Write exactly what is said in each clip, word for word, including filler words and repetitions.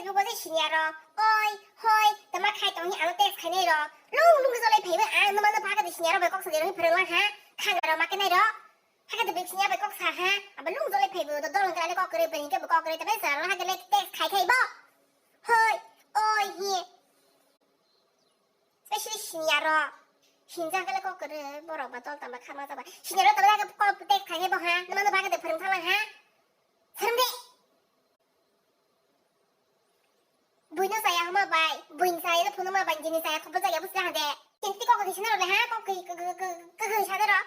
Lugo je senior rok, oi, hoi, tama khai tong hi ano text khainai rok. Lung lung jolai phaibo ang nwmano bhagadi senior rok bai kok sadi rok hi phwrwng lang ha. Khangra rok ma kenai rok. Hakhe de bikisinya bai kok sa ha. Abo lung jolai phaibo do dorong kala kok kwrwi bini ke bo kok kwrwi tabe sa hakhe le text khai khai bo. Hoi, oi, hi. Specially senior rok. Hinja kala kok kwrwi borok ba dol tama khama jaba. Senior rok tabe hakhe kok text khai khai bo ha. Nwmano bhagadi phwrwng thang lang ha. Phwrwng de. Buino saya homa bai, buin saya no phunuma bai, jini saya khopo jaya busi hande. Kinti kok kisa naro le ha, kok koi koi sa dero.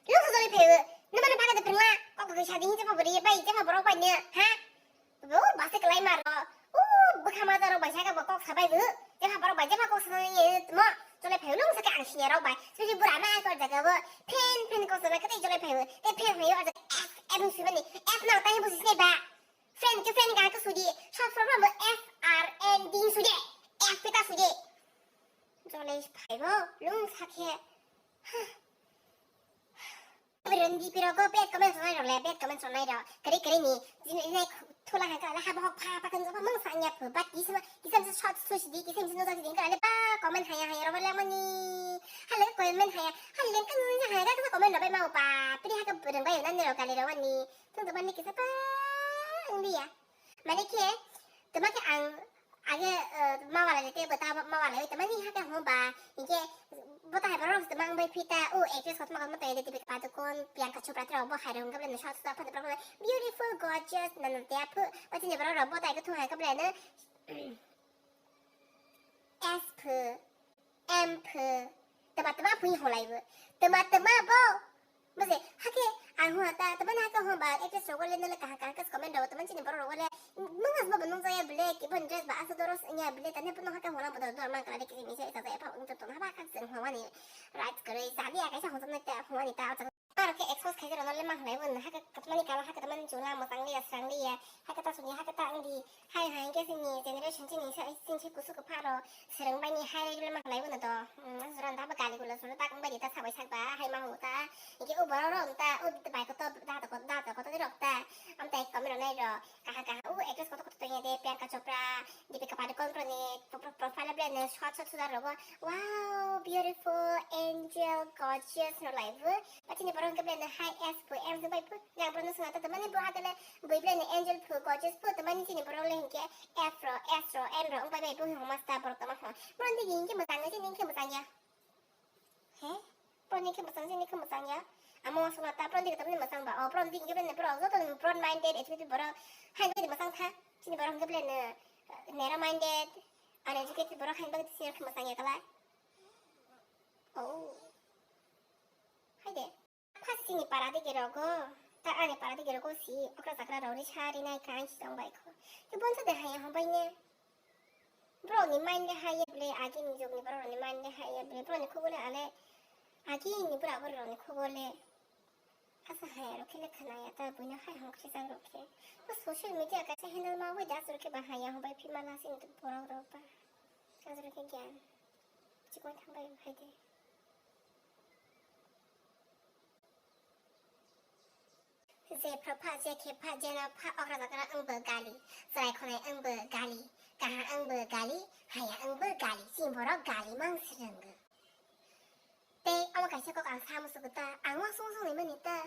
Lu sujoli pheu, numa numa kade phunga, kok koi sa di hinja bori bai, jama borok bai ne, ha? Bu base kelai maro. U bukha ma daro bai sa ka kok sabai bu. Jama borok bai jama kok sa ye mo. Jole pheu lu sa ka ang sinya rok bai. Suji bura ma ko jaga bo. Phen phen kok sa bai kate jole pheu. Te phen pheu aja F F sumani. F na tai busi ne ba. Friend ke friend ga ke sudi, short form mo F R N D sudi, F pita sudi. Jole phaibo, lung sakhe. Rendi piro go bad comment sonai rok le, bad comment sonai rok. Kari kari ni, jini jini thula ha kala ha bahok pha pa kan jaba mung sanya phu, but kisama kisam se short sushi di, kisam se nuzak di kala ba comment haya haya rok le mani. Hale comment haya, hale kan haya ga comment rok bai mau pa. Piri ha ka bereng bai nani rok kali rok mani. Tungtwmani kisa bang liya. Mane khe, twma khe ang age, eh, mawala le tei bwta mawala le twmani hakhe hwnba, hinkhe bwta hai borok twma wngbai phi ta, o actress kothoma kothoma tongya de Deepika Padukone, Priyanka Chopra tei rok bo hai rok wngkha bwlai no short short aphano borok no beautiful, gorgeous, nana tei aphuru, o chini borok rok bwta hai khe thung hai khe bwlai no, as phu. Em phu. Tama tama phui holai bo. Tama tama bo. Bose, hake, ang hua ta, tama na hake hua ba, actress rok le nole kaha kaha kas comment rok, tama chini borok rok le, nung as bo nung jaya bele, ki bon dress ba asa doros nya bele, tane puno hake hola bodor dor mang kala de ki mi se ta ta pa ung to na ba ka sen hua ni. Right kare, sadi ya kaisa hua ta hua ni ta. Aro khe expose khaijak rokno le ma hwnlai bo, hakhe katmani kalo, hakhe tamani chwla mwchang liya, srang liya, hakhe ta suni, hakhe ta wngdi, hai hai khe chini generation chini sa, chini se kusu kwpha rok swrwng baini hai le ma hwnlai bono do. Hmm, jora da ba gali gulo jora tak wngbai di ta sabai sak ba, hai ma hwngo ta, hinkhe o borok rok ta, o bai kotor, da kotor, da kotor rok ta, amtai comment rok nai rok, kaha kaha, o actress kotor kotor tongya de, Priyanka Chopra, Deepika Padukone rokni pro-, pro-, profile belai no short short suda rogo, wow, beautiful, angel, gorgeous no lai bo. Ba chini borok hwnkhe belai no high S bo, M se bai bo. Yang borok no swnam ta tamani bo hakhe le bui belai no angel phu, gorgeous phu, tamani chini borok le hinkhe F ro, S ro, M ro wng bai bai bo hwnma sta borok tama kho. Borok ni hinkhe mwchang ya, chini hinkhe mwchang ya. He? Borok ni khe mwchang, chini khe mwchang ya. Amo songna ta borok ni khe tamni mwchang ba. O borok ni khe bene borok joto ni broad minded, educated borok. Hai ni mwchang tha. Chini borok hwnkhe bene narrow minded, uneducated borok hai ni bagwi chini khe mwchang ya kwlai. Oh. Hai de. First chini para digi rogo. Ta ani para digi rogo si okra chakra rok ri sa ri nai kha ang si tong bai kho. Khe bonsa de hai ya hom bai ne. Borok ni mind le haiya bwle, agini jugni borok ni mind le haiya bwle, borok ni khobor le ale, agini bura buri rok ni khobor le asa haiya rok khe le khwnaya ta, buino hai hwn khrijak rok khe. Bo social media kaisa handle ma wi da aswk khe ba haiya hwn bai phi mala sini borok rok ba aswk khe gyan chikon thang bai hai de. Je phra pha, je khe pha, je no pha, okra jakra wng bo gali, chwrai khonai wng bo gali, kaha wng bo gali, haya wng bo gali, chini borok gali mang se rwngwi. Tei omo kaisa kok ang sa musugo ta, ang uansuk uansuk nai mani ta.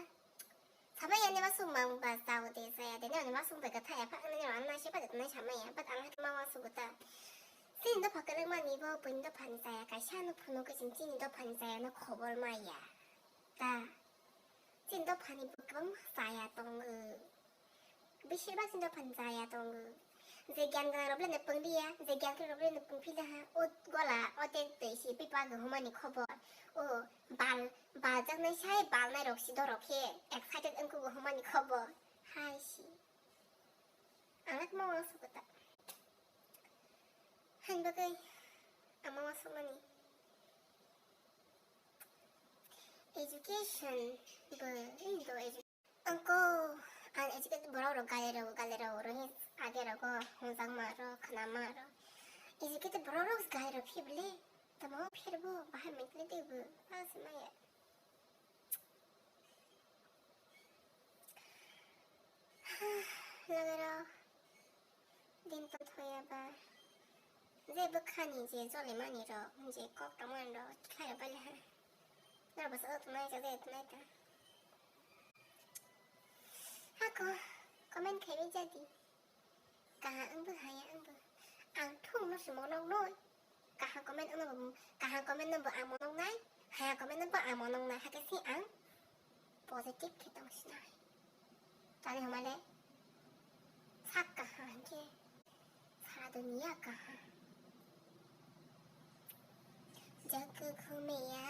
Samaya ni uansuk mang ba jao de jaya de, nini uansuk bai kwthai ya pha, nini rok ano naisik bai kwthai samaya, but ang hakhe ma uansuk ta. Chini dopha kwrwng mani bo, buini dopha ni chaya kaisa no phunuk khe chini, chini dopha ni chaya no khobor maya. Ta. Chini dophani bo kwbangma chaya tongo. Bisi bak chini dophani chaya tongo. Je gyan gwnang rok belai no pwngriya, je gyan kwrwi rok belai no pwngphi laha, o gola, o tek twi si pipa kwhwmani khobor. O bal, baljaknai sai balnai rok si dorok khe excited wngkuk kwhwmani khobor. Hai si. Ang le kwma uansuk ta. Haini bagwi ang ma uansukmani. Education bo, ei do edu-, ang ko uneducated borok rok gali rok, gali rok, rohi age rogo, hwnjakma rok, khwnama rok. Educated borok rok gali rok phibli, tamo phirbo, bahai mentally teibo, pass maya. Logerok, din tong thoya ba, Tei bwkhani je jolimani rok, je kok tongmani rok, khlai rok bali ha. Nor bwsa o tunai, jagwi tunai ta. Hako, comment khaiwi jadi. Kaham wngbo haya wngbo. Ang thung no se monok noi. Kaham comment wngno bo, kaham comment no bo ang monok nai. Haya comment no bo ang monok nai. Hakhe si ang positive khe tong sinai. Tani hwnmale sak kaham hwnkhe sa duniya kaham. Jagwi khumeya